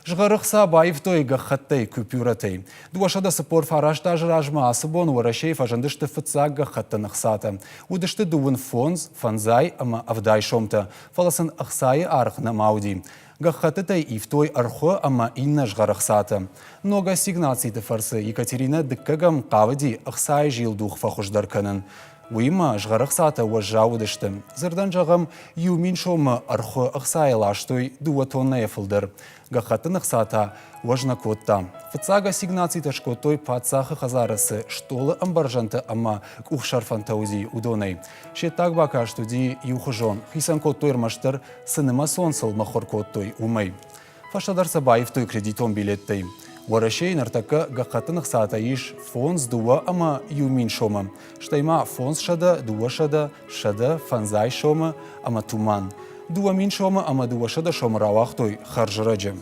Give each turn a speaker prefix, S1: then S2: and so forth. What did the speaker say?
S1: Згъӕры хца баивтой гӕххӕттӕй купюрӕтӕй. 249 азы размӕ ацы бон Уӕрӕсейы фӕзындысты фыццаг гӕххӕттын ӕхцатӕ. Уыдысты дыууын фондз, фӕндзай ӕмӕ ӕвдай сомтӕ, фӕлӕ сын ӕхцайы аргъ нӕма уыди. Гӕххӕттытӕй ивтой ӕрхуы ӕмӕ иннӕ згъӕры хцатӕ. Ног ассигнациты фӕрцы Екатеринӕ дыккӕгӕм хъавыди ӕхцайы зилдух фӕхуыздӕр кӕнын. Уыимӕ згъӕры хцатӕ уӕззау уыдысты. Дзырдӕн зӕгъӕм, 1000 сомы ӕрхуы ӕхцайӕ ластой дыууӕ тоннӕйӕ фылдӕр. Гӕххӕттын ӕхца та уӕз нӕ кодта. Фыццаг ассигнацитӕ скодтой паддзахы хӕдзары цы стъолы ӕмбӕрзӕнтӕ ӕмӕ къухсӕрфӕнтӕ уыди, уыдонӕй. Се ддаг бакаст уыди иухуызон, хицӕн кодтой ӕрмӕстдӕр цы нымӕцон сыл мыхуыр кодтой, уымӕй. Фӕстӕдӕр сӕ баивтой кредитон билеттӕй. Уӕрӕсейы ныртӕккӕ гӕххӕттын ӕхцатӕ ис фондз, дыууӕ ӕмӕ иу мин сомы, стӕй ма 500, 200, 150 сомы ӕмӕ туман. 2000 сомы ӕмӕ 200 сомы рауагътой хӕрзрӕджы.